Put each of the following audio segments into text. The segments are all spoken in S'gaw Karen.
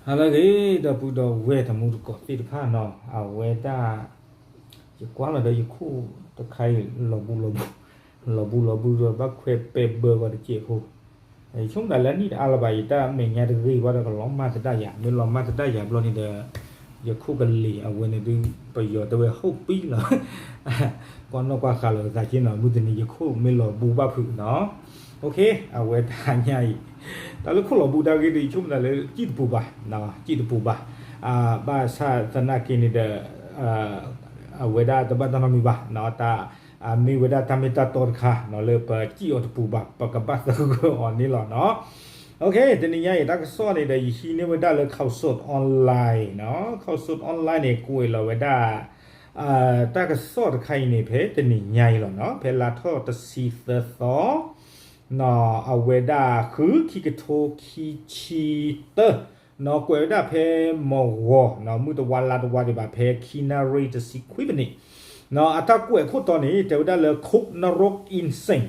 ဟါလၢအဂ့ၤ ဒီပုၢ်ဒီဝဲၢ်တံၤသကိးသ့ၣ်တဖၣ်နီၤ, အဝဲဒၣ် ယကွၢ်လီၤဒီးယခိၣ်တခါအံၤ လီၤဘှံးလီၤဘှံး, လီၤဘှံးလီၤဘှံးဒီးဘၣ်ခွဲးပဲဘၢဝဲတစဲးဖိ, ယဆိကမိၣ်ဒၣ်လၢအနံၣ်တအါလၢၤဘၣ် ယတၢ်မဲာ်ညါတဂ့ၤဘၣ်ဒီးကလီၤမၢ်သဒၣ်ယၤ, မ့ၢ်လီၤမၢ်သဒၣ်ယၤဘျီန့ၣ်ဒီး ယခိၣ်ကလံၤအဝဲန့ၣ်ဒုး ပယီၤတဲဝဲဟိၣ်ပံလီၤ ကွၢ်နီၣ်ကွၢ်ဃာ်လီၤသးက့နီၤ, မုၢ်တနံၤယခိၣ်မ့ၢ်လီၤဘှံးဘၣ်ဖုးနီၤ, အဝဲတဟါညါအံၤ တၢ်လၢခိၣ်လီၤဘှံးတၢ်ဂ့ၢ်ဒီး ယဆိကမိၣ်သးလၢစံၣ်တပူၤဘၣ်, စံၣ်တပူၤဘၣ်, ဘၣ်ဆၣ်သနာ်က့န့ၣ်ဒီး အဝဲဒၣ်တဘၣ်တၢ်နီတမံၤဘၣ်, တၢ် မ့ၢ်ဝဲဒၣ်တၢ်မ့ၢ်တၢ်တီတခါနီၤ လၢပစံၣ်အီၤတပူၤဘၣ် ပကဘၣ်သဂၢၢ်အီၤန့ၣ်လီၤနီၤ. တနံၤညါအံၤ တၢ်ကစီၣ်န့ၣ်ဒီး ယဟံးန့ၢ်ဝဲဒၣ်လၢ Khaosod Online နီၤ, Khaosod Online န့ၣ် ကွဲးလီၤဝဲဒၣ် တၢ်ကစီၣ်တခါအံၤန့ၣ် ဖဲတနံၤညါအံၤလီၤနီၤ, ဖဲလါထီၣ်တဆံသၢသီ အဝဲဒၣ်ဃု ခံကထိခံဆံသၢ နီၤ, ကွဲးဝဲဒၣ်ဖဲမုၢ်ဂီၤနီၤ, မုၢ်တဝါလါတဝါဒံးဘၣ် ဖဲခံနၣ်ရံၣ်တဆံခွံမံးနံးနီၤ, အတၢ်ကွဲးခိၣ်တီန့ၣ် တဲဝဲဒၣ်လၢ Khub Narok Insane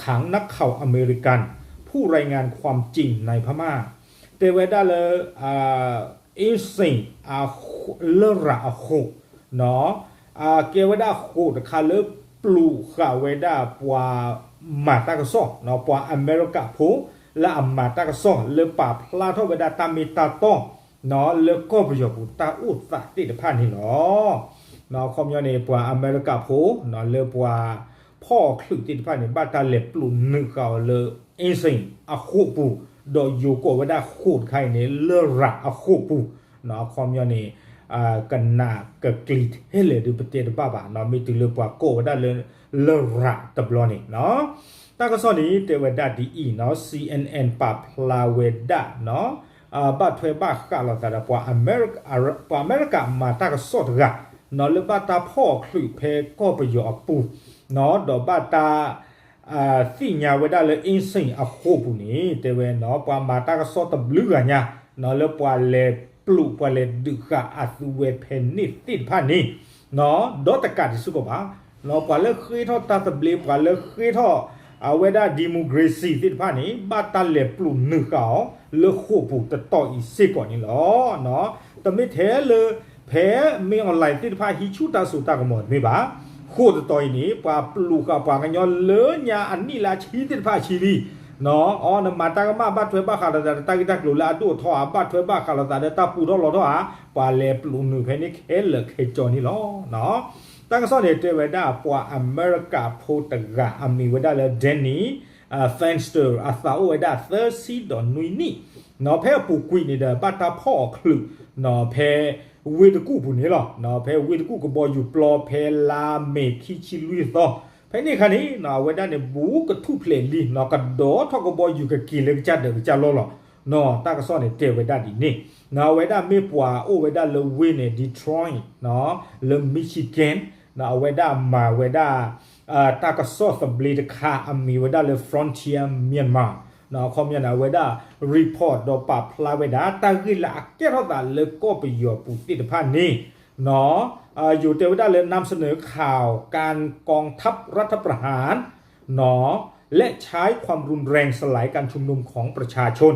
ขังนักข่าวอเมริกัน ผู้รายงานความจริงในพม่า တဲဝဲဒၣ်လၢ insane လရာ်အဃိးနီၤ, ကဲဝဲဒၣ်ဃိးတခါလၢပျိာ်ဃာ်ဝဲဒၣ်ပှၤမၤတၢ်ကစီၣ်နီၤ, ပှၤအမဲရကၤဖိ လၢအမၤတၢ်ကစီၣ်လၢပာ်ဖျါထီၣ်ဝဲဒၣ်တၢ်မ့ၢ်တၢ်တီနီၤ, လၢကီၢ်ပယီၤပူၤတၢ်အိၣ်သးသ့ၣ်တဖၣ်န့ၣ်လီၤ. အခီပညီန့ၣ် ပှၤအမဲရကၤဖိနီၤ လၢပှၤဖီၣ်အီၤချုးသ့ၣ်တဖၣ်န့ၣ် ဘၣ်တၢ်လဲၤပျိာ်နုာ်ဃာ်အီၤလၢ insane အဃိးပူၤ, ဒီးယိၤကိးဝဲဒၣ်ဃိးတခါအံၤန့ၣ် လရာ်အဃိးပူၤနီၤ, အခီပညီန့ၣ် ကနၣ်ကကျံၤထဲလဲၣ်ဒုး ပတဲတဘၣ်ဘၣ်နီၤ, မ့ၢ်တုၤလၢပှၤကိးဝဲဒၣ်လၢ လရာ်တဘျီန့ၣ်နီၤ. တၢ်ကစီၣ်န့ၣ် တဲဝဲဒၣ်ဒ်အံၤနီၤ, C N N ပာ်ဖျါဝဲဒၣ်နီၤ, ဘၣ်ထွဲဘၣ်ဃးလိာ်သးဒီး ပှၤအမဲရကၤမၤတၢ်ကစီၣ်တဂၤနီၤ, လၢဘၣ်တၢ်ဖီၣ်အီၤချုးဖဲကီၢ်ပယီၤအပူၤနီၤ, ဒီးဘၣ်တၢ် သ့ၣ်ညါဝဲဒၣ်လၢ insane အဃိးပူၤန့ၣ် တဲဝဲနီၤ, ပှၤမၤတၢ်ကစီၣ်တဘျုးဂၤညါနီၤ လၢပှၤလဲၤပျိာ်ပှၤလဲၤဒုးဃာ်အသုဝဲဖဲန့ၣ်သ့ၣ်တဖၣ်န့ၣ်နီၤ, ဒီးတကးဒံးစ့ၢ်ကီးဘၣ်နီၤ, ပှၤလၢဃ့ထီၣ်တၢ်သဘျ့ ပှၤလၢဃ့ထီၣ် အဝဲဒၣ် democracy သ့ၣ်တဖၣ်န့ၣ် ဘၣ်တၢ်လဲၤပျိာ်နုာ်ဃာ်အီၤ လၢဃိးပူၤတတီၤအံၤစ့ၢ်ကီးန့ၣ်လီၤ. တမ့ၢ်ထဲလၢ ဖဲမ့ၢ် online သ့ၣ်တဖၣ်ဟံးဆူၣ်တၢ်စိတၢ်ကမီၤတမ့ၢ်ဘၣ်, ဃိးတတီၤအံၤန့ၣ် ပှၤပျိာ်ဃာ်ပှၤကညီလၢညါအနံၣ်လၢအဆံသ့ၣ်တဖၣ်အဆံလံနီၤ, အီၤနမၤတၢ်ကမၣ် ဘၣ်ထွဲဘၣ်ဃးလိာ်သးဒီးတၢ်ဂ့ၢ်တၢ်ကျိၤလၢအဒိၣ်အထီဧါ, ဘၣ်ထွဲဘၣ်ဃးလိာ်သးဒီးတၢ်ပူထီၣ်လီၤထီၣ်ဧါ, ပှၤလဲၤပျိာ်နုာ်ဖဲန့ၣ်ခဲလၢာ်ခဲဆ့န့ၣ်လီၤ. တၢ်ကစီၣ်န့ၣ် တဲဝဲဒၣ်ပှၤအမဲရကၤဖိတဂၤ အမံၤဝဲဒၣ်လၢ Danny Fenster အသးအိၣ်ဝဲဒၣ်သၢဆံဒီးနွံနံၣ်နီၤ, ဖဲအပူၤကွံာ်န့ၣ်ဒီး ဘၣ်တၢ်ဖီၣ်အီၤချုးနီၤ ဖဲဝ့ၢ်တကူၣ်ပူၤန့ၣ်လီၤ. ဖဲဝ့ၢ်တကူၣ်ကဘီယူၤပျီ ဖဲလါမ့ၤခံဆံလွံၢ်သီ, ဖဲန့ၣ်အခါန့ၣ်နီၤ အဝဲဒၣ်န့ၣ် ဘူးကထူၣ်ဖျဲးလံနီၤ, ကဒီးထီၣ်ကဘီယူၤကက့ၤလၢကစၢ်ဒၢးကစၢ်လီၢ်လီၤနီၤ. တၢ်ကစီၣ်န့ၣ် တဲဝဲဒၣ်ဒ်န့ၣ်နီၤ, အဝဲဒၣ်မ့ၢ်ပှၤအိၣ်ဝဲဒၣ်လၢဝ့ၢ်န့ၣ် Detroit နီၤ, လၢ Michigan နီၤ, အဝဲဒၣ်မၤဝဲဒၣ် တၢ်ကစီၣ်သဘျ့တခါ အမံၤဝဲဒၣ်လၢ Frontier Myanmar နီၤ, အခီပညီန့ၣ် အဝဲဒၣ် report ဒီးပာ်ဖျါဝဲဒၣ် တၢ်ဂ့ၢ်လၢအကဲထီၣ်သးလၢကီၢ်ပယီၤပူၤသ့ၣ်တဖၣ်န့ၣ်နီၤ, ယိၤတဲဝဲဒၣ်လၢ นำเสนอข่าวการกองทัพรัฐประหาร နီၤ และใช้ความรุนแรงสลายการชุมนุมของประชาชน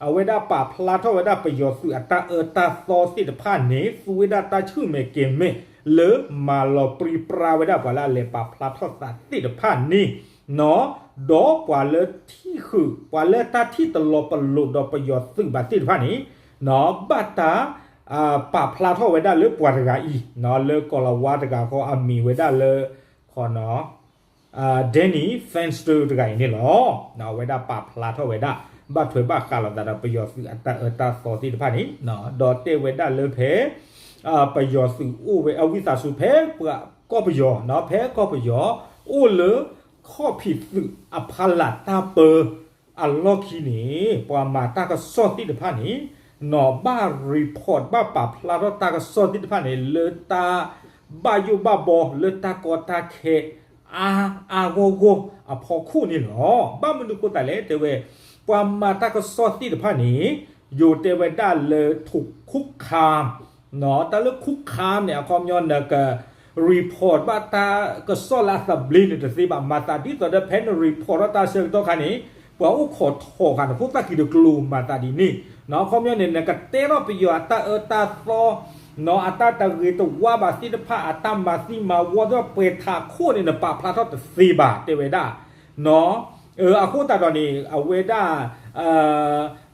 အဝဲဒၣ်ပာ်ဖျါထီၣ်ဝဲဒၣ်ပယီၤသုးအတၢ်အၢတၢ်သီသ့ၣ်တဖၣ်န့ၣ် သူဝဲဒၣ်တၢ်ဆူၣ်မဲာ်ကဲၤမဲာ် လၢမၤလီၤပြံပြါဝဲဒၣ်ပှၤလၢအလဲၤပာ်ဖျါထီၣ်သးသ့ၣ်တဖၣ်န့ၣ်နီၤ, ဒီးပှၤလၢထံၣ်ဃုာ် ပှၤလၢတၢ်ထံၣ်တလီၤပလိာ်ဒီးပယီၤသုးဘၣ်သ့ၣ်တဖၣ်န့ၣ် နီၤ ဘၣ်တၢ် ပာ်ဖျါထီၣ်ဝဲဒၣ်လၢပှၤတဂၤအံၤနီၤ, လၢကိၤလၤဝါတဂၤဃီ အမံၤဝဲဒၣ်လၢ Danny Fenster တဂၤအံၤန့ၣ်လီၤ. အဝဲဒၣ်ပာ်ဖျါထီၣ်ဝဲဒၣ် ဘၣ်ထွဲဘၣ်ဃးလိာ်သးဒီးပယီၤသုးအတၢ်အၢတၢ်သီသ့ၣ်တဖၣ်န့ၣ်, ဒီးတဲဝဲဒၣ်လၢဖဲ ပယီၤသုးအိၣ်ဝဲအဝံသးစူၤ ဖဲပှၤကီၢ်ပယီၤနီၤ, ဖဲကီၢ်ပယီၤ အိၣ်လၢခီၣ်ဖံးသုးအဖီလာ်တၢ်ပၢ အလီၢ်ခံန့ၣ် ပှၤမၤတၢ်ကစီၣ်သ့ၣ်တဖၣ်န့ၣ် နီၤ ဘၣ် report ဘၣ်ပာ်ဖျါထီၣ်တၢ်ကစီၣ်သ့ၣ်တဖၣ်န့ၣ် လၢတၢ်ဘၣ်ယိၣ်ဘၣ်ဘီ လၢတၢ်ကီတၢ်ခဲ အါအါဂီၢ်ဂီၢ်အဖီခိၣ်န့ၣ်လီၤ. ဘၣ်မနုၤအဃိသတးလဲၣ် တဲဝဲ ပှၤမၤတၢ်ကစီၣ်သ့ၣ်တဖၣ်န့ၣ် ယိၤတဲဝဲဒၣ်လၢ ถูกคุกคาม နီၤ, တၢ်လၢ คุกคาม န့ၣ် အခီပညီနက report ဘၣ်တၢ်ကစီၣ်လၢအသဘျ့န့ၣ်တသ့ဘၣ်, မၤသးဒ်သိးဒီးဖဲန report ထီၣ်တၢ်ဆၢကတီၢ်ခါန့ၣ် ပှၤအိၣ်ခိးထီၣ်ဃာ်နဖိသၣ်ခံတကျိၤ မၤသးဒ်န့ၣ် အခီပညီန့ၣ် နကတဲထီၣ်ပယီၤအတၢ်အၢတၢ်သီ နီၢ် အတၢ်တဂ့ၤတဝါဘၣ်သ့ၣ်တဖၣ် အတၢ်မၤသံမၤဝီသ့ၣ်တဖၣ် ပှဲၤထးခိၣ်န့ၣ် နပာ်ဖျါထီၣ်တသ့ဘၣ် တဲဝဲဒၣ်. နီၢ် အဃိသတးဒီးန့ၣ် အဝဲဒၣ်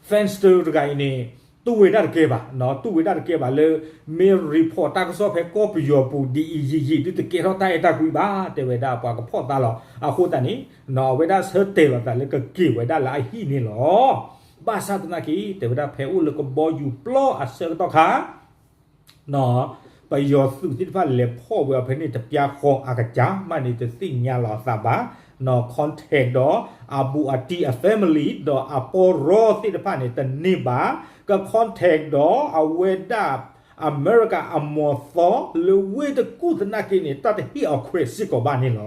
Fenster တဂၤအံၤန့ၣ် တူၢ်ဝဲဒၣ်တကဲဘၣ်, နီၢ် တူၢ်ဝဲဒၣ်တကဲဘၣ်လၢ မ့ၢ် report တၢ်ကစီၣ်ဖဲကီၢ်ပယီၤပူၤ ဒ်အံၤယံာ်ယံာ် ဒုးတကဲထီၣ်တၢ်အဲၣ်တၢ်ကွံဘၣ် တဲဝဲဒၣ် ပှၤကဖီၣ်သးလီၤ. အဃိသတးန့ၣ် နီၢ် အဝဲဒၣ်ဆၢတဲာ်လီၤသးလၢကက့ၤဝဲဒၣ်လၢအဟံၣ်န့ၣ်လီၤ. ဘၣ်ဆၣ်သနာ်က့ တဲဝဲဒၣ် ဖဲအိၣ်လၢကဘီယူၤပျီအဆၢကတီၢ်ခါ နီၢ် ပယီၤသုးသ့ၣ်တဖၣ်လဲၤဖီၣ်ဝဲအီၤဖဲန့ၣ် တပျၢ်ဃီအကစၢ်မးန့ၣ် တသ့ၣ်ညါလီၤအသးဘၣ်, နီၢ် contact ဒီးအဘူးအတံၢ်အ family ဒီးအပီရီသ့ၣ်တဖၣ်န့ၣ် တန့ၢ်ဘၣ်, က contact ဒီးအဝဲဒၣ် အမဲရကၤအမီၤသီလၢဝ့ၢ်တကူၣ်သနာ်က့န့ၣ် တၢ်တဟ့ၣ်အီၤခွဲးစ့ၢ်ကီးဘၣ်န့ၣ်လီ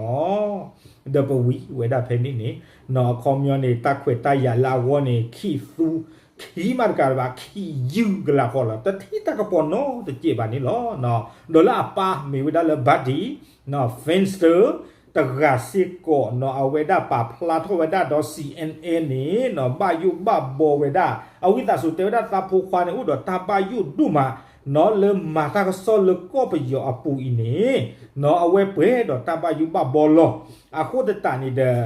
ၤ. ဒီးပဝံၤဝဲဒၣ်ဖဲန့ၣ်န့ၣ် နီၢ် အခီပညီန့ၣ် တၢ်ခွဲးတၢ်ယာ်လၢအဂီၢ်န့ၣ် ခံသူခံမးတကးဘၣ် ခံယုၢ်ကလးဃီလီၤ. တထံၣ်တၢ်ကပီၤနီတစဲးဘၣ်န့ၣ်လီၤ. ဒီးလၢအပၢ်မ့ၢ်ဝဲဒၣ်လၢ Buddy နီၢ် Fenster တဂၤစ့ၢ်ကီး နီၢ် အဝဲဒၣ်ပာ်ဖျါထီၣ်ဝဲဒၣ်ဒီး C N N န့ၣ် နီၢ် ဘၣ်ယိၣ်ဘၣ်ဘီဝဲဒၣ် အဝံသးစူၤ တဲဝဲဒၣ်သးဖိခွါန့ၣ် အိၣ်ဒီးတၢ်ဘၣ်ယိၣ်ဒိၣ်မး နီၢ် လၢမၤတၢ်ကစီၣ်လၢကီၢ်ပယီၤအပူၤအံၤန့ၣ် နီၢ် အဝဲပှဲၤဒီးတၢ်ဘၣ်ယိၣ်ဘၣ်ဘီလီၤ. အဃိသတးန့ၣ်ဒီး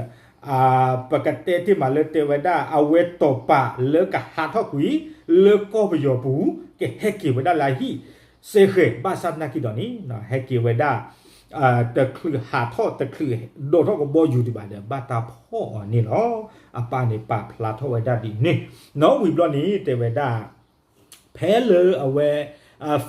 ပကတဲတ့ၢ်မးလၢတဲဝဲဒၣ် အဝဲတီၤပာ်လၢကဟးထီၣ်ကွံာ် လၢကီၢ်ပယီၤပူၤ ကဟဲက့ၤဝဲဒၣ်လၢအဟံၣ် စဲဃဲၤ ဘၣ်ဆၣ်သနာ်က့ဒီးန့ၣ် ဟဲက့ၤဝဲဒၣ် တချုးဟးထီၣ်တချုး ဒိးထီၣ်ကဘီယူၤဒံးဘၣ်ဒီး ဘၣ်တၢ်ဖီၣ်အီၤန့ၣ်လီၤ. အပၢ်န့ၣ်ပာ်ဖျါထီၣ်ဝဲဒၣ်ဒ်န့ၣ် နီၢ် ဝံၤဘျီန့ၣ် တဲဝဲဒၣ် ဖဲလၢအဝဲ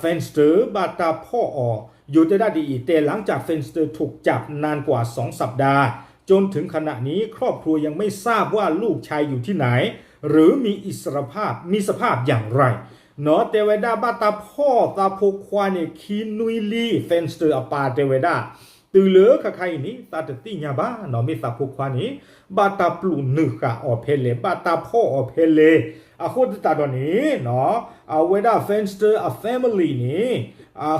Fenster ဘၣ်တၢ်ဖီၣ်အီၤ ယိၤတဲဒၣ်ဒ်အံၤ တဲ หลังจาก Fenster ถูกจับนานกว่าสองสัปดาห์ จนถึงขณะนี้ครอบครัวยังไม่ทราบว่าลูกชายอยู่ที่ไหน หรือมีอิสรภาพ มีสภาพอย่างไร နီၢ် တဲဝဲဒၣ်ဘၣ်တၢ်ဖီၣ်သးဖိခွါန့ၣ် ခံနွံလံ Fenster အပၢ်တဲဝဲဒၣ် တုၤလၢခဲခါအံၤန့ၣ် သးတသ့ၣ်ညါဘၣ် နီၢ် မ့ၢ်သးဖိခွါန့ၣ် ဘၣ်တၢ်ပျိးနုာ်ဃာ်အီၤဖဲလဲၣ် ဘၣ်တၢ်ဖီၣ်အီၤဖဲလဲၣ်. အဃိသတးဒီးန့ၣ် နီၢ် အဝဲဒၣ် Fenster အ family န့ၣ်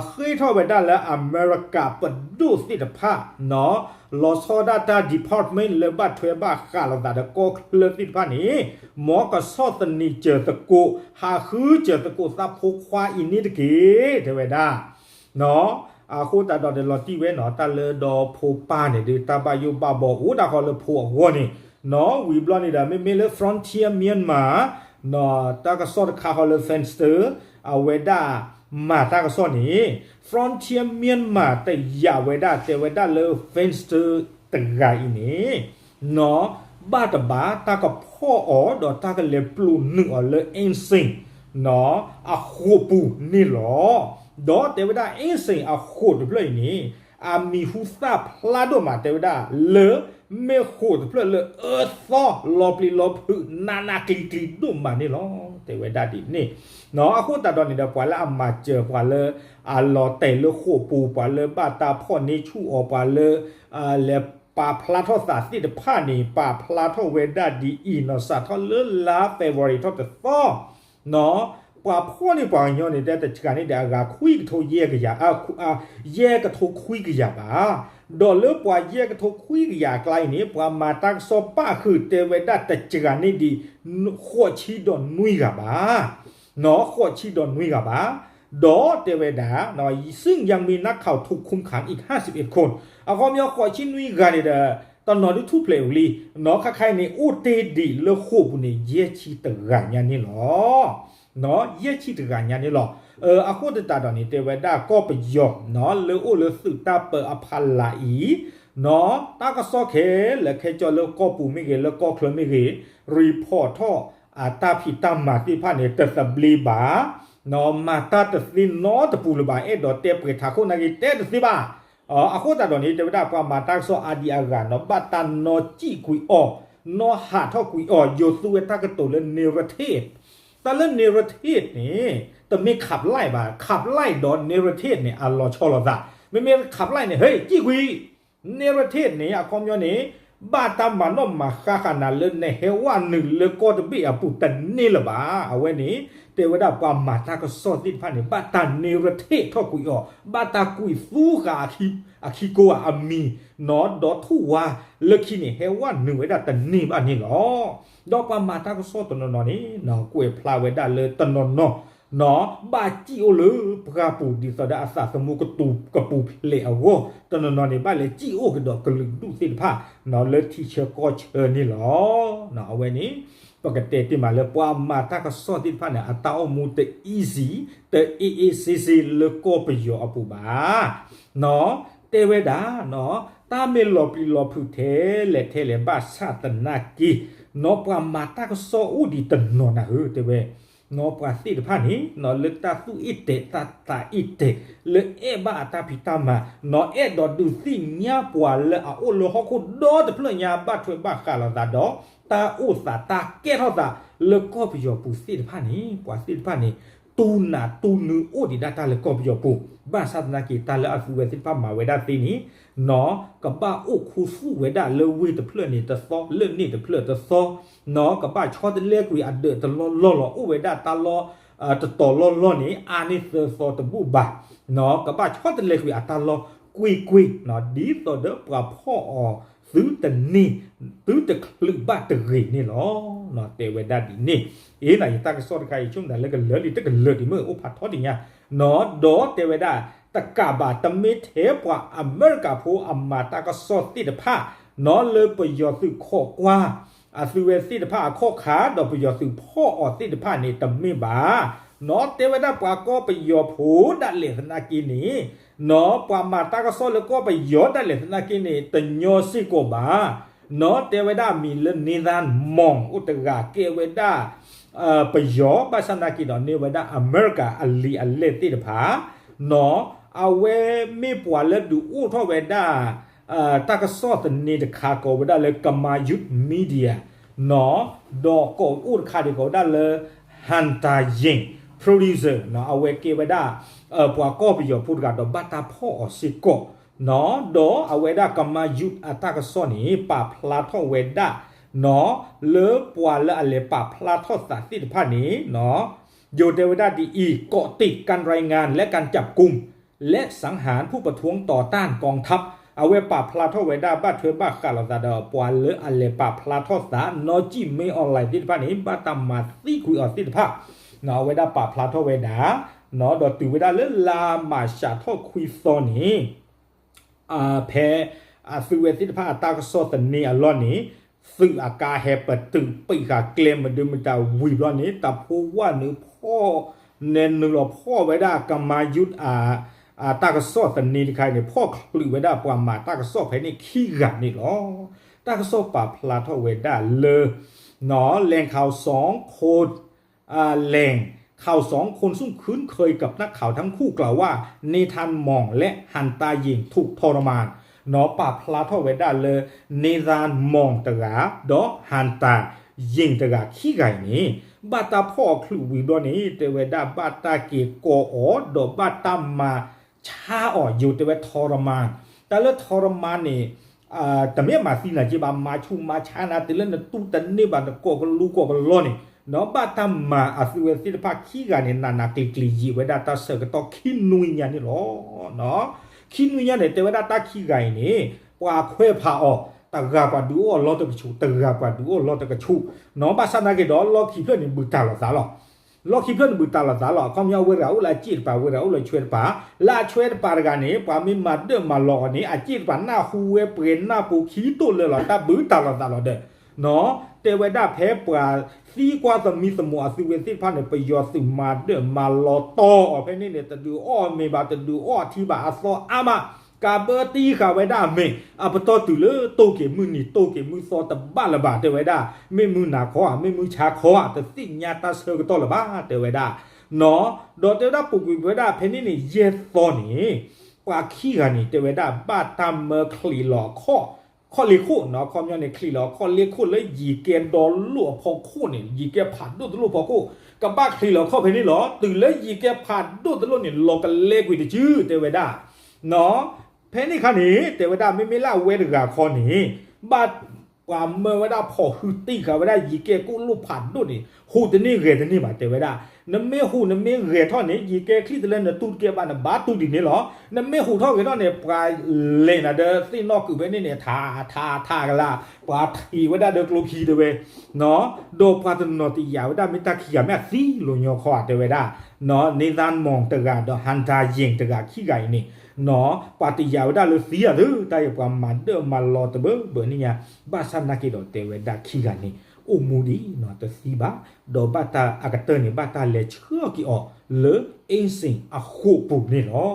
ဃ့ထီၣ်ဝဲဒၣ်လၢအမဲရကၤပဒိၣ်သ့ၣ်တဖၣ် နီၢ် လီၤဆီဒၣ်တၢ် department လၢဘၣ်ထွဲဘၣ်ဃးလိာ်သးဒီးကီၢ်ချၢသ့ၣ်တဖၣ်န့ၣ် မ်ကဆီၣ်သနံးစၢၤသကိး ဟးဃုစၢၤသကိးသးဖိခွါအံၤန့ၣ်တက့ၢ် တဲဝဲဒၣ် နီၢ် အဃိသတးဒီးဒီးလီၤတံၢ်ဝဲ နီၢ် တၢ်လၢဒီဖိပၢ်န့ၣ်ဒီး တၢ်ဘၣ်ယိၣ်ဘၣ်ဘီအိၣ်ဒၣ်ဃီလၢဖိအဂီၢ်န့ၣ် နီၢ် ဝံၤဘျီန့ၣ်ဒီး မ့မ့ၢ်လၢ Frontier Myanmar နီၢ် တၢ်ကစီၣ်တခါဃီလၢ Fenster အဝဲဒၣ်မၤတၢ်ကစီၣ်န့ၣ် Frontier Myanmar တယာ်ဝဲဒၣ် တဲဝဲဒၣ်လၢ Fenster တဂၤအံၤန့ၣ် နီၢ် ဘၣ်တဘၣ်တၢ်ကဖီၣ်အီၤ ဒီးတၢ်ကလဲၤပျိးနုာ်အီၤလၢ အင်းစိန် နီၢ် အဃိာ်ပူၤန့ၣ်လီၤ. ဒီးတဲဝဲဒၣ် အင်းစိန် အဃိာ်တဖျၢၣ်အံၤန့ၣ် အမံၤဟူသၣ်ဖျါဒိၣ်မး တဲဝဲဒၣ်လၢ မ့ၢ်ဃိာ်တဖျၢၣ်လၢအၢသီလီၤပျံၤလီၤဖုး နးနးကျံၤကျံၤဒိၣ်မးန့ၣ်လီၤ တဲဝဲဒၣ်ဒ်န့ၣ် နီၢ် အဃိသတးဒီးန့ၣ်ဒီး ပှၤလၢအမၤစၢၤ ပှၤလၢအလီၤတဲာ်လၢဃိာ်ပူၤ ပှၤလၢဘၣ်တၢ်ဖီၣ်န့ၢ်ဆူၣ်အီၤ ပှၤလၢ လဲၤပာ်ဖျါထီၣ်သးသ့ၣ်တဖၣ်န့ၣ် ပာ်ဖျါထီၣ်ဝဲဒၣ်ဒ်အံၤ နီၢ် စးထီၣ်လၢလါ February ထီၣ်တသီ နီၢ် ပှၤဖီၣ်န့ၢ်ပှၤကညီန့ၣ် တဲတစှၤန့ၣ်ဒီး အဂၤခွံကထိယဲၢ်ကယၤ ယဲၢ်ကထိခွံကယၤဘၣ်. ဒီးလၢပှၤယဲၢ်ကထိခွံကယၤအကျါအံၤန့ၣ် ပှၤမၤတၢ်ကစီၣ်ပၣ်ဃုာ်တဲဝဲဒၣ်တစှၤန့ၣ်ဒံး ဃိးဆံဒီးနွံဂၤဘၣ်. နီၢ် ဃိးဆံဒီးနွံဂၤဘၣ်. ဒီးတဲဝဲဒၣ် ซึ่งยังมีนักข่าวถูกคุมขังอีกห้าสิบเอ็ดคน အခီပညီဃိးဆံနွံဂၤန့ၣ်ဒီး တနီၤဒုးထူၣ်ဖျဲးဝံၤလံ နီၢ် ခဲခါအံၤန့ၣ် အိၣ်တ့ၢ်ဒံးလၢဃိာ်ပူၤန့ၣ် ယဲၢ်ဆံတဂၤညါန့ၣ်လီၤ. နီၢ် ယဲၢ်ဆံတဂၤညါန့ၣ်လီၤ. အဃိသတးဒီးန့ၣ် တဲဝဲဒၣ်ကီၢ်ပယီၤ နီၢ် လၢအိၣ်လၢသုးတၢ်ပၢအဖီလာ်အံၤ နီၢ် တၢ်ကစီၣ်ခဲလၢာ်ခဲကၠီလၢကီၢ်ပူၤမ့ၢ်ဂ့ၤ လၢကီၢ်ချၢမ့ၢ်ဂ့ၤ report ထီၣ်အတၢ်ဖံးတၢ်မၤသ့ၣ်တဖၣ်န့ၣ် တသဘျ့ဘၣ် နီၢ် မၤတၢ်တသ့နီတပူၤလၢၤဘၣ် အဲၣ်ဒိးတဲပှဲၤထးခိၣ်နာ်က့ တဲတသ့ဘၣ်. အဃိသတးဒီးန့ၣ် တဲဝဲဒၣ်ပှၤမၤတၢ်ကစီၣ်အါဒံအါဂၤ နီၢ် ဘၣ်တၢ်နီၢ်စံၣ်ကွံာ်အီၤ နီၢ်ဟးထီၣ်ကွံာ်အီၤ ယိၤသူဝဲတၢ်ကတိၤလၢ narrative တၢ်လၢ narrative န့ၣ် တမ့ၢ် ခပ်လိုက် ဘၣ် ခပ်လိုက် ဒီး narrative န့ၣ် အလီၤဆီလိာ်သး မ့မ့ၢ် ခပ်လိုက် န့ၣ် ဟဲ စံၣ်ကွံာ် narrative န့ၣ် အခီပညီန့ၣ် ဘၣ်တၢ်မၤနီၣ်မၤဃါဃာ်နၤလၢနဟဲဝဲနုာ်လၢကီၢ်တဘ့ၣ်အပူၤတန့ၢ်လၢၤဘၣ်. အဝဲန့ၣ် တဲဝဲဒၣ်ပှၤမၤတၢ်ကစီၣ်သ့ၣ်တဖၣ်န့ၣ် ဘၣ်တၢ်န့ၢ်ရထ့ၣ်ထီၣ်ကွံာ်အီၤ, ဘၣ်တၢ်ကွံာ်သူဃာ်အခံကိအမံၤ, နီၢ်ဒီးထူၣ်ဝါလၢခံန့ၣ် ဟဲဝဲနုာ်ဝဲဒၣ်တန့ၢ်ဘၣ်န့ၣ်လီၤ. ဒီးပှၤမၤတၢ်ကစီၣ်တနီၤနီၤန့ၣ် ကွဲးဖျါဝဲဒၣ်လၢတနီၤနီၤ နီၢ်ဘၣ်စံၣ်အိၣ်လၢပှၢ်ပူၤ ဒ်သိးဒီးအသးသမူကပူၤဖျဲးအဂီၢ်, တနီၤနီၤန့ၣ် ဘၣ်လဲၤစံၣ်အိၣ်ကဒီးကလုာ်ဒူၣ်သ့ၣ်တဖၣ် နီၢ်လၢထံဆၢကီၢ်ဆၢန့ၣ်လီၤ. အဝဲန့ၣ် ပကတဲတ့ၢ်မးလၢပှၤမၤတၢ်ကစီၣ်သ့ၣ်တဖၣ်န့ၣ် အတၢ်အိၣ်မူတ easy တ easy လၢကီၢ်ပယီၤအပူၤဘၣ်. နီၢ်တဲဝဲဒၣ် နီၢ်တၢ်မ့ၢ်လီၤပျံၤလီၤဖုးထဲလဲၣ်ထဲလဲၣ်ဘၣ်ဆၣ်သနာ်က့ နီၢ်ပှၤမၤတၢ်ကစီၣ်အိၣ်ဒံးတနီၤနၤ ဧၢ တဲဝဲ နီၢ်ပှၤသ့ၣ်တဖၣ်န့ၣ် နီၢ်လၢတၢ်သူၣ်အ့ၣ်တဲာ်တၢ်သးအ့ၣ်တဲာ် လၢအဲၣ်ဘၣ်အတၢ်ဖံးတၢ်မၤ နီၢ်အဲၣ်ဒိးဒုးသ့ၣ်ညါပှၤလၢအအိၣ်လၢဟီၣ်ခိၣ် ဒီတဖျၢၣ်ညါ ဘၣ်ထွဲဘၣ်ဃးလိာ်သးဒီး တၢ်အိၣ်သးတၢ်ကဲထီၣ်သးလၢကီၢ်ပယီၤပူၤသ့ၣ်တဖၣ်န့ၣ် ပှၤသ့ၣ်တဖၣ်န့ၣ် တူၢ်နးတူၢ်နုာ်အိၣ်ဒံးဒၣ်တၢ်လၢကီၢ်ပယီၤပူၤ, ဘၣ်ဆၣ်သနာ်က့ တၢ်လၢအသုဝဲသ့ၣ်တဖၣ်မၤဝဲဒၣ်သ့န့ၣ် နီၢ်ကဘၣ်အိၣ်ခူသူၣ်ဝဲဒၣ်လၢဝ့ၢ်တဖျၢၣ်န့ၣ်တသီ လၢန့ၣ်တဖျၢၣ်တသီ, နီၢ်ကဘၣ်ဆီတလဲကွံာ်အဒၢးတလီၢ်လီၢ်လီၤ. အိၣ်ဝဲဒၣ်တၢ်လီၢ် တတီၤလီၢ်လီၢ်န့ၣ် အါန့ၢ်သၢသီတဘူၣ်ဘၣ်, နီၢ်ကဘၣ်ဆီတလဲကွံာ်အတၢ်လီၢ်ကွ့ၢ်ကွ့ၢ်, ဒ်သိးဒီးပှၤဖီၣ်အီၤသုတန့ၢ် သုတချုးဘၣ်တဂ့ၤန့ၣ်လီၤ. နီၢ်တဲဝဲဒၣ်ဒ်န့ၣ်, အ့ နယတၢ်ကစီၣ်တခါအံၤ ဆိကမိၣ်လၢကလၢာ်လံ တကလၢာ်ဒံးမ့ၢ်အိၣ်ဖးထီတညါ, နီၢ်ဒီးတဲဝဲဒၣ် တကးဘၣ် တမ့ၢ်ထဲပှၤအမဲရကၤဖိအမၤတၢ်ကစီၣ်သ့ၣ်တဖၣ်, နီၢ်လၢပယီၤသုးခိးကွၢ် အသုဝဲသ့ၣ်တဖၣ်အခီၣ်ခါ ဒီးပယီၤသုးဖီၣ်အီၤသ့ၣ်တဖၣ်န့ၣ် တမ့ၢ်ဘၣ်. နီၢ်တဲဝဲဒၣ်ပှၤကီၢ်ပယီၤဖိဒၣ်လဲာ်သနာ်က့န့ၣ်, နီၢ်ပှၤမၤတၢ်ကစီၣ်လၢကီၢ်ပယီၤဒၣ်လဲာ်သနာ်က့န့ၣ် တညီစ့ၢ်ကီးဘၣ်. နီၢ်တဲဝဲဒၣ်အမံၤလၢ Nathan Mong အိၣ်တဂၤကဲဝဲဒၣ် ပယီၤ ဘၣ်ဆၣ်သနာ်က့ဒီးန့ၢ်ဝဲဒၣ်အမဲရကၤအလံာ်အလဲၢ်သ့ၣ်တဖၣ်, နီၢ် အဝဲမ့ၢ်ပှၤလၢဒုးအိၣ်ထီၣ်ဝဲဒၣ် တၢ်ကစီၣ်သန့တခါကိးဝဲဒၣ်လၢ Khmer Youth Media, နီၢ် ဒီးကိးအိၣ်တခါဒံးကိးဝဲဒၣ်လၢ Hanta Ying, producer, နီၢ် အဝဲကဲဝဲဒၣ် ပှၤကီၢ်ပယီၤဖိတဂၤဒီးဘၣ်တၢ်ဖီၣ်အီၤစ့ၢ်ကီး, နီၢ် ဒီးအဝဲဒၣ် Khmer Youth အတၢ်ကစီၣ်န့ၣ် ပာ်ဖျါထီၣ်ဝဲဒၣ် နီၢ် လၢပှၤလၢအလဲၤပာ်ဖျါထီၣ်သးသ့ၣ်တဖၣ်န့ၣ် နီၢ် ယိၤတဲဝဲဒၣ်ဒ်အံၤ, เกาะติดการรายงานและการจับกุม และสังหารผู้ประท้วงต่อต้านกองทัพ အဝဲပာ်ဖျါထီၣ်ဝဲဒၣ်ဘၣ်ထွဲဘၣ်ဃးလိာ်သးဒီး ပှၤလၢအလဲၤပာ်ဖျါထီၣ်သး နီၢ်ကံၣ်မ့အီၣ်လဲၣ်သ့ၣ်တဖၣ်န့ၣ် ဘၣ်တၢ်မၤသံကွံာ်အီၤသ့ၣ်တဖၣ်, နီၢ် အဝဲဒၣ်ပာ်ဖျါထီၣ်ဝဲဒၣ်, နီၢ် ဒီးတုၤဝဲဒၣ်လၢလါမးရှးထီၣ်ခွံသီန့ၣ် ဖဲအသုဝဲသ့ၣ်တဖၣ်အတၢ်ကစီၣ်သန့အလီၢ်န့ၣ်, သုးအကါဟဲပတုာ်ပံာ်ဃာ်ကျဲမဒုမတၤဝံၤဘျီန့ၣ် တၢ်ဖိဝဲနုာ်ဖီၣ် နဲနုာ်လီၤဖီၣ်ဝဲဒၣ် Khmer Youth အတၢ်ကစီၣ်သန့တခါအံၤန့ၣ် ဖီၣ်ချုးဝဲဒၣ်ပှၤမၤတၢ်ကစီၣ်ဖဲန့ၣ်ခံဂၤန့ၣ်လီၤ. တၢ်ကစီၣ်ပာ်ဖျါထီၣ်ဝဲဒၣ်လၢ แหล่งข่าวสองคน แหล่งข่าวสองคนซึ่งคุ้นเคยกับนักข่าวทั้งคู่กล่าวว่า เนธานหม่อง และ ฮันตา หยิ่ง ถูกทรมาน နီၢ် ပာ်ဖျါထီၣ်ဝဲဒၣ်လၢ เนธาน หม่อง တဂၤ ဒီး ฮันตา หยิ่ง တဂၤခံဂၤအံၤန့ၣ် ဘၣ်တၢ်ဖီၣ်အီၤချုးဝံၤဘျီန့ၣ် တဲဝဲဒၣ်ဘၣ်တၢ်က့ၤကိးအီၤ ဒီးဘၣ်တၢ်မၤဆါအီၤ ယိၤတဲဝဲ ทรมาน, တၢ်လၢ ทรมาน န့ၣ် တမ့ၢ်မၤသံနၤက့ဘၣ် မၤဆူၣ်မၤဆါနၤ တုၤလၢနတူၢ်တန့ၢ်ဘၣ် နကိးကလူကိးကလီန့ၣ် နီၢ်ဘၣ်တၢ်မၤအသုဝဲသ့ၣ်တဖၣ်ခံဂၤန့ၣ် နးနးကျံၤကျံၤယံာ်ဝဲဒၣ်တၢ်ဆၢကတီၢ်ခံနွံညါန့ၣ်လီၤ. ခံနွံညါန့ၣ် တဲဝဲဒၣ်တၢ်ခံဂၤအံၤန့ၣ် ပှၤခွဲးဖးအီၤ တဂၤပှၤဒုးအိၣ်အလီၢ်တကဆူး တဂၤပှၤဒုးအိၣ်အလီၢ်တကဆူး, နီၢ်ဘၣ်ဆၣ်သနာ်က့ဒီး လီၢ်ခံဖျၢၣ်န့ၣ် ဘူးတၢ်လီၤသးလီၤ. လီၢ်ခံဖျၢၣ်န့ၣ် ဘူးတၢ်လီၤသးလီၤ. အခီပညီ အဝဲတဂၤအိၣ်လၢအစ့ၣ်တပၤ အဝဲတဂၤအိၣ်လၢအဆွဲတပၤ, လၢအဆွဲတပၤတဂၤန့ၣ် ပှၤမ့ၢ်မၤဒၢၣ်မၤလီၤအီၤန့ၣ် အစ့ၣ်တပၤနၢ်ဟူဝဲပှဲၤနၢ်ပူၤခံတိၢ်လၢာ်လီၤ. တၢ်ဘူးတၢ်လီၤသးလီၤဒီး နီၢ် တဲဝဲဒၣ်ဖဲပှၤသံကွၢ်သမံသမိးအသုဝဲသ့ၣ်တဖၣ်န့ၣ် ပယီၤသုးမၤဒၢၣ်မၤလီၤတီၤအီၤဖဲန့ၣ်န့ၣ် တဒုးအီၣ်မ့ၤဘၣ် တဒုးအီၣ်ထံဘၣ် အသီအါမး ကးဘၢတံၢ်ဃာ်ဝဲဒၣ်အမဲာ် အပတီၢ်တုၤလၢတိၢ်က့ၤမုၢ်နံၤ တိၢ်က့ၤမုၢ်သီတဘၣ်လၢၤဘၣ် တဲဝဲဒၣ် မ့ၢ်မုၢ်နၤခီဧါ မ့ၢ်မုၢ်ဆါခီဧါ တသ့ၣ်ညါတၢ်ဆၢကတီၢ်လၢၤဘၣ် တဲဝဲဒၣ် နီၢ် ဒီးတဲဝဲဒၣ်ပူၤကွံာ်ဝဲဒၣ်ဖဲန့ၣ်န့ၣ် ယဲၢ်သီန့ၣ် ပှၤခံဂၤန့ၣ် တဲဝဲဒၣ်ဘၣ်တၢ်မၢချံးလီၤအခီၣ် ခီၣ်လ့ၢ်ခိၣ်နီၢ် အခီပညီန့ၣ် ချံးလီၤအခီၣ်လ့ၢ်ခိၣ်လၢယံၤကဲဒီလိၣ်အဖီခိၣ်န့ၣ် ယံၤကဲဖးဒိၣ်တလိၣ်ဖီခိၣ် ကဘၣ်ချံးလီၤအခီၣ်ဖဲန့ၣ်လီၤ. တုၤလၢယံၤကဲဖးဒိၣ်တလိၣ်န့ၣ် လီၤကလဲကွံာ်တစု တဲဝဲဒၣ် နီၢ် ဖဲန့ၣ်အခါန့ၣ် တဲဝဲဒၣ် မ့မ့ၢ်လၢအဝဲတဂၤခီန့ၣ် ဘၣ် ပှၤမၢဝဲဒၣ်ဖီၣ်ဟုတံၢ်ဃာ်ဝဲဒၣ်ယံၤကဲကိၣ်လိၣ်ဖးဒိၣ်န့ၣ် ဟူးတန့ၢ်ဂဲၤတန့ၢ်ဘၣ် တဲဝဲဒၣ်. နမ့ၢ်ဟူးနမ့ၢ်ဂဲၤထီၣ်န့ၣ် ယံၤကဲချံၣ်တလၢနတူၢ်တကဲဘၣ် နဘၣ်တူၢ်ဒ်န့ၣ်လီၤ. နမ့ၢ်ဟူးထီၣ်ဂဲၤထီၣ်န့ၣ် ပှၤလဲၤနၤဒီးသ့ၣ်နီၣ်ကုာ်ဖဲန့ၣ်န့ၣ် ထးထးထးကလါ ပှၤထံးဝဲဒၣ်ဒီးကျိခံတဲဝဲ ဒီးပှၤတနီၤတယာ်ဝဲဒၣ်မ့ၢ်တၢ်ခံဂၤမ့ၢ်အသံလီၤညီခီဧါ တဲဝဲဒၣ်. နီၢ် Nathan Mong တဂၤဒီး Hunter Yang တဂၤခံဂၤအံၤန့ၣ် နီၢ် ပှၤတယာ်ဝဲဒၣ်လၢသံအသး တၢ်အံၤပှၤမၤဒၢၣ်မၤလီၤတဘၢဘၢန့ၣ်ညါ ဘၣ်ဆၣ်နာ်က့ဒီးတဲဝဲဒၣ်ခံဂၤန့ၣ် အိၣ်မူဒံး နီၢ် တသံဘၣ် ဒီးဘၣ်တၢ်အကတၢၢ်န့ၣ် ဘၣ်တၢ်လဲၤဆှၢက့ၤအီၤလၢ အ့စ့ၣ်အဃိးပူၤန့ၣ်လီၤ.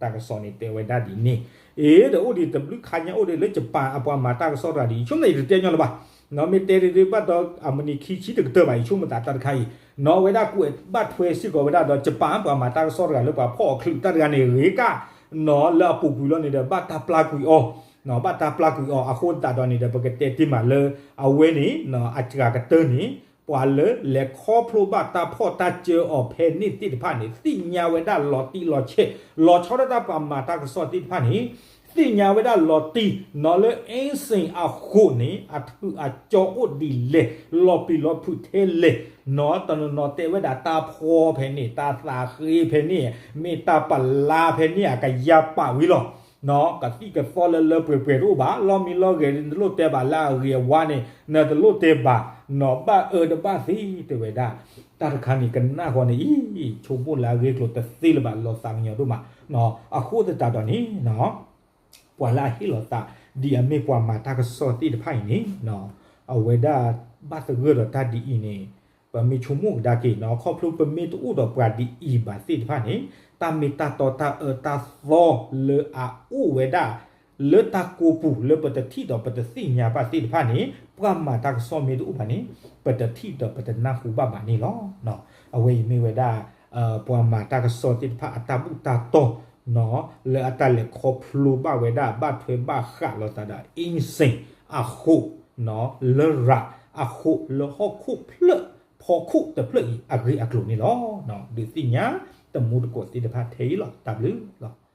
တၢ်ကစီၣ်န့ၣ်တဲဝဲဒၣ်ဒ်န့ၣ် အ့ ဒီးအိၣ်ဒံးတဘျုးခါညါအိၣ်ဒံးလၢယပၣ်အပှၤမၤတၢ်ကစီၣ်တဂၤဒ်အံၤ ဆိကမိၣ်ယတတဲညီလၢၤဘၣ် နီၢ် မ့ၢ်တဲဒ်ဘၣ်ဒီးအမုၢ်နံၤခံဆံတကတၢၢ်ဘၣ် ယဆိကမိၣ်သးတၢ်တခါအံၤ နီၢ် အဝဲဒၣ်ကွဲးဘၣ်ထွဲစ့ၢ်ကီးဝဲဒၣ်ဒီးယပၣ်ပှၤမၤတၢ်ကစီၣ်တဂၤလၢပှၤဖီၣ်အီၤချုးတၢ်တဂၤန့ၣ် ဂ့ၤကၣ် နီၢ် လၢအပူၤကွံာ်လီၤန့ၣ်ဒီး ဘၣ်တၢ်ပျၢ်ကွံာ်အီၤ ဘၣ်တၢ်ပျၢ်ကွံာ်အီၤ အဃိသတးဒီးန့ၣ်ဒီး ပကတဲတ့ၢ်မးလၢ အဝဲန့ၣ် အစှၤကတၢၢ်န့ၣ် ပှၤလၢလဲၤခီဖျိဘၣ်တၢ်ဖီၣ်တၢ်စၢအီၤဖဲန့ၣ်သ့ၣ်တဖၣ်န့ၣ် သ့ၣ်ညါဝဲဒၣ်လီၤတံၢ်လီၤဆဲး လီၤဆီဒၣ်တၢ်ပှၤမၤတၢ်ကစီၣ်သ့ၣ်တဖၣ်န့ၣ် သ့ၣ်ညါဝဲဒၣ်လီၤတံၢ် နီၢ် လၢ အ့စ့ၣ်အဃိးန့ၣ် အထူးအကၠီအိၣ်ဒ်လဲၣ် လီၤပျံၤလီၤဖုးထဲလဲၣ် နီၢ် တနီၤနီၤတဲဝဲဒၣ်တၢ်ဖှီဖဲန့ၣ် တၢ်သးဃ့ဖဲန့ၣ် မ့ၢ်တၢ်ပလါဖဲန့ၣ် အကယၤပာ်ဝံၤလီၤ. နီၢ် ကသံၣ်ကသီလၢလၢပှဲၤပှဲၤတအိၣ်ဘၣ် လီၢ်မံလီၢ်ဂဲၤ နတလိၣ်တဲဘၣ်လၢအဂ့ၤအဝါန့ၣ် နတလိၣ်တဲဘၣ် နီၢ် ဘၣ်အၢတဘၣ်သီ တဲဝဲဒၣ် တၢ်တခါန့ၣ်ကနၣ်ဃီန့ၣ်အံၤ ဆိကမိၣ်လၢအဂ့ၢ်ကျိၤတသ့လၢၤဘၣ် လီၤသးကညီၤဒိၣ်မး အဃိသတးဒီးန့ၣ် ပှၤလၢအဟ့ၣ်လီၤသး ဒ်အမ့ၢ်ပှၤမၤတၢ်ကစီၣ်သ့ၣ်တဖၣ်အံၤန့ၣ် အဝဲဒၣ်ဘၣ်သဂၢၢ်ဒီးတၢ်ဒ်အံၤန့ၣ် ပမ့ၢ်ဆိကမိၣ်ကဒါက့ၤနီၢ် ခီဖျိပမ့ၢ်တအိၣ်ဒီးပှၤဒ်အံၤဘၣ်သ့ၣ်တဖၣ်န့ၣ် တၢ်မ့ၢ်တၢ်တီတၢ်အၢတၢ်သီလၢအအိၣ်ဝဲဒၣ် လၢတၢ်ကိးပူၤလၢပတထံၣ်ဒီးပတသ့ၣ်ညါဘၣ်သ့ၣ်တဖၣ်န့ၣ် ပှၤမၤတၢ်ကစီၣ်မ့ၢ်တအိၣ်ဘၣ်န့ၣ် ပတထံၣ်ဒီးပတနၢ်ဟူဘၣ်ဘၣ်န့ၣ်လီၤ. အဝဲအံၤမ့ၢ်ဝဲဒၣ် ပှၤမၤတၢ်ကစီၣ်သ့ၣ်တဖၣ်အတၢ်ဘူၣ်တၢ်တီၢ် လၢအတၢ်လဲၤခီဖျိဘၣ်ဝဲဒၣ် ဘၣ်ထွဲဘၣ်ဃးလိာ်သးဒီး အ့စ့ၣ်အဃိး လရာ်အဃိး လၢဟီၣ်ခိၣ်ဖျၢၣ် ဖီခိၣ်တဖျၢၣ်အံၤအဂ့ၢ်အကျိၤန့ၣ်လီၤ. ဒုးသ့ၣ်ညါတမူတကိးသ့ၣ်တဖၣ်ထဲအံၤလီၤ. တၢ်ဘျုးလီၤ.